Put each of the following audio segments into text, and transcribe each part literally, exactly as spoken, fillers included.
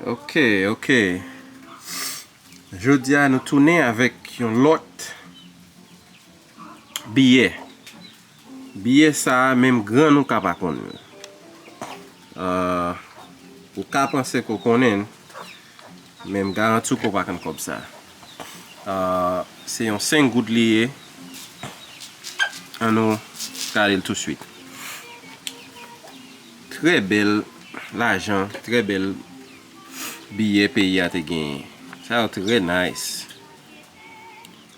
Ok, ok. Jodi a nou tounen avèk yon lòt biyè. Biyè sa a, menm grann ou ka pa konn l. Ah, ou ka panse ke w konnen l, men m garanti w ke w pa konn kòb sa. Ah, se yon senk goud li ye. Ann nou gade l touswit. Trè bèl lajan, trè bèl biyè peyi a te genyen. Sa yo trè nice.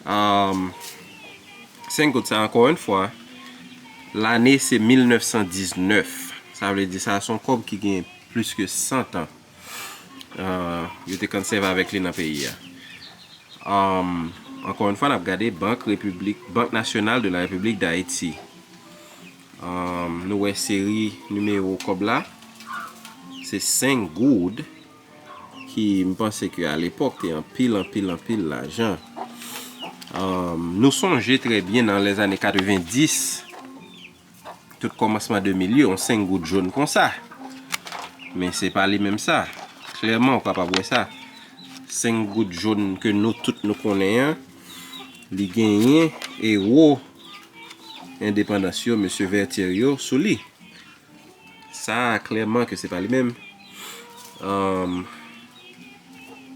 Um, senk goud sa, ankò yon fwa, lane se mil nèf san diznèf. Sa vle di sa se yon kòb ki gen plis ke san tan. Uh, yo te konn sèvi avèk li nan peyi a. Um, ankò yon fwa, n ap gade Bank Repiblik, Bank Nasyonal de la Repiblik Dayiti. Um, nou wè seri nimewo kòb la. Se senk goud ki, m panse ke alepòk, te anpil, anpil, anpil lajan. Um, nou sonje trè byen nan lèzane katrevenndis, tout kòmansman de mil yo, yon senk goud jòn konsa. Men se pa li menm sa. Klèman, ou kapab wè sa. Senk goud jòn ke nou tout nou konnen an, li genyen ewo endepandans yo, mesye Vertier yo, sou li. Sa a, klèman ke se pa li menm. Um,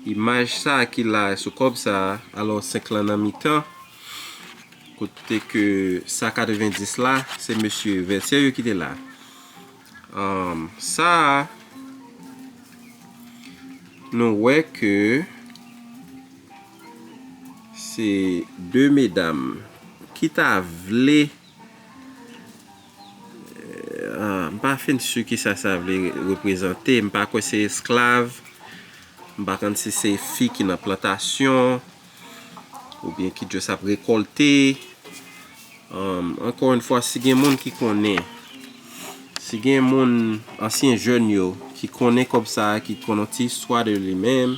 imaj sa a ki la sou kòb sa a, alò senk lan nan mitan, kote ke sa katrevenndis la, se mesye Vertier yo ki te la. Um, sa a, nou wè ke se de medam ki ta vle, ah, m pa fin si kisa sa vle reprezante, m pa kwè se esklav, m pa konn si se fi ki nan plantasyon, oubyen ki just ap rekòlte. Um, ankò yon fwa, si gen moun ki konnen, si gen moun, ansyen jèn yo, ki konnen kòb sa a, ki konnen ti istwa de li menm,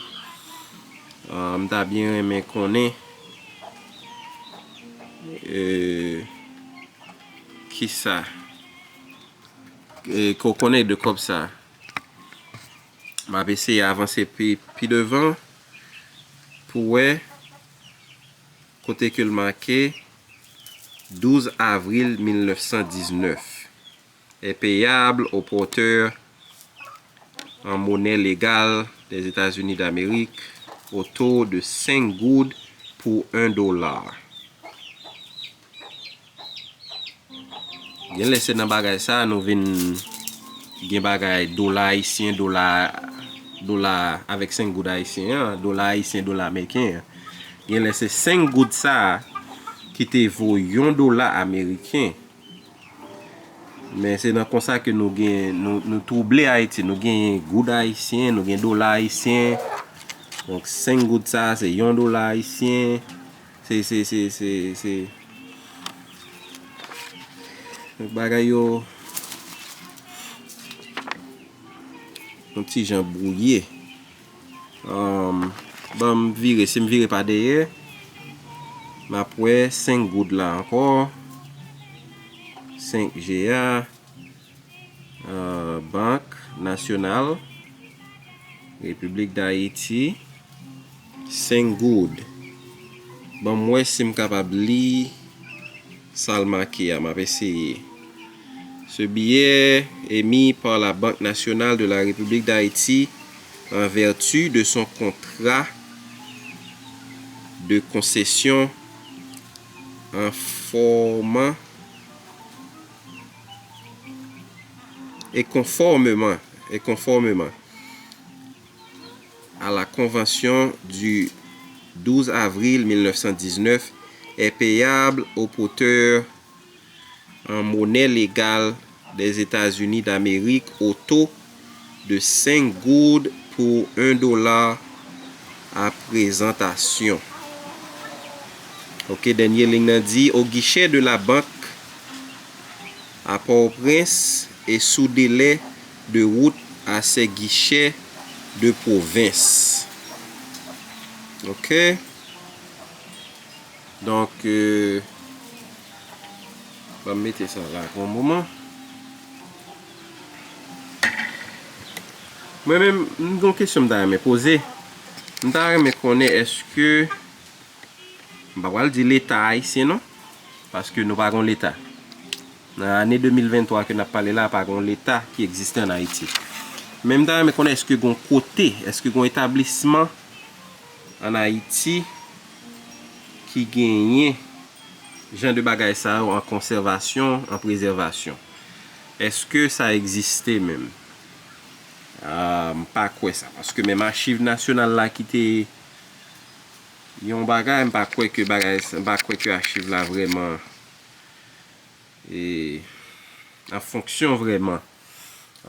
um, m ta byen renmen konnen, euh, kisa, euh, ke w konnen de kòb sa a. M ap eseye avanse pi, pi devan pou wè kote ke l make douz avril mil nèf san diznèf. Est payable au porteur en monnaie légale des États-Unis d'Amérique au taux de senk goud pour un dollar. Gen lè se nan bagay sa nou vin gen bagay dola ayisyen, dola, dola avèk senk goud ayisyen an, dola ayisyen, dola ameriken an. Gen lè se senk goud sa a ki te vo yon dola ameriken. Men se nan konsa ke nou gen, nou, nou twouble Ayiti. Nou gen goud ayisyen, nou gen dola ayisyen. Donk, senk goud sa a, se yon dola ayisyen. Se, se, se, se, se. Donk, bagay yo yon ti jan bwouye. Um, ban m vire, si m vire pa dèyè, m ap wè senk goud la ankò. Senk G a, uh, Bank Nasyonal, Repiblik Dayiti, senk goud. Ban m wè si m kapab li sa l make a, m ap eseye. Ce billet émis par la Banque nationale de la République d'Haïti en vertu de son contrat de concession en forme et conformément, et conformément à la convention du douze avril mille neuf cent dix-neuf est payable au porteur en monnaie légale des États-Unis d'Amérique au taux de cinq gourdes pour un dollar à présentation. Ok, dènye liy nan di, au guichet de la banque à Port-au-Prince et sous délai de route à ses guichets de province. Ok. Donk, euh, ban m mete sa la pou yon moman. Mwen menm, m gen yon kesyon m ta renmen poze. M ta renmen konnen èske, m pa pral di leta ayisyen non, paske nou pa gon leta. Nan ane de mil venntwa ke n ap pale la, pa gon leta ki egziste ann Ayiti. Men m ta renmen konnen èske gon kote, èske gon etablisman ann Ayiti ki genyen jan de bagay sa yo an konsèvasyon, an prezèvasyon. Èske sa egziste menm? Ah, m pa kwè sa, paske menm Achiv Nasyonal la ki te yon bagay, m pa kwè ke bagay, m pa kwè ke achiv la vrèman e, an fonksyon vrèman.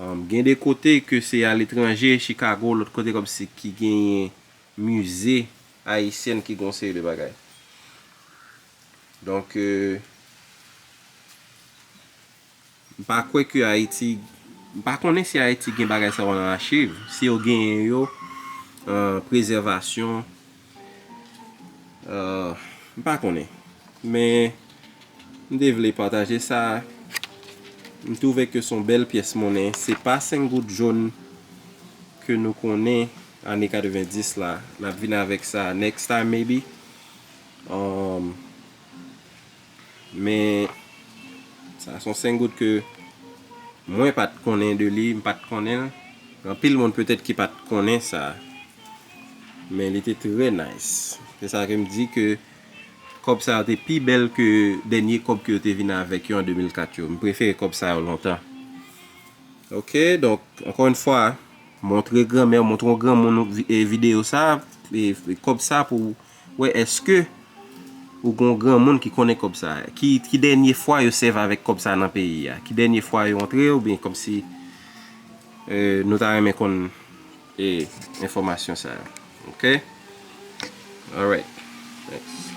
Um, gen de kote ke se aletranje, Chicago, lòt kote kòmsi ki genyen mize ayisyèn ki gen yon seri de bagay. Donk, euh, m pa kwè ke Ayiti, m pa konnen si Ayiti gen bagay sa yo nan achiv, si yo genyen yo, euh, prezèvasyon, euh, m pa konnen. Men, m te vle pataje sa. M twouve ke se yon bèl pyès monnen. Se pa senk goud jòn ke nou konnen ane katrevenndis la. N ap vin avèk sa next time maybe. Um, men sa se yon senk goud ke mwen pa t konnen de li, m pa t konnen l. Anpil moun petèt ki pa t konnen sa. Men li te trè nice. Se sa ke m di ke kòb sa yo te pi bèl ke dènye kòb ke yo te vin avèk yo an de mil kat yo. M prefere kòb sa yo lontan. Ok, donk, ankò yon fwa, montre granmè, montre yon granmoun vi- e videyo sa, e, e kòb sa pou wè èske ou gon granmoun ki konnen kòb sa. Ki, ki dènye fwa yo sèvi avèk kòb sa nan peyi a? Ki dènye fwa yo antre oubyen kòmsi, e, nou ta renmen konn e enfòmasyon sa yo. Ok? Alright. Thanks.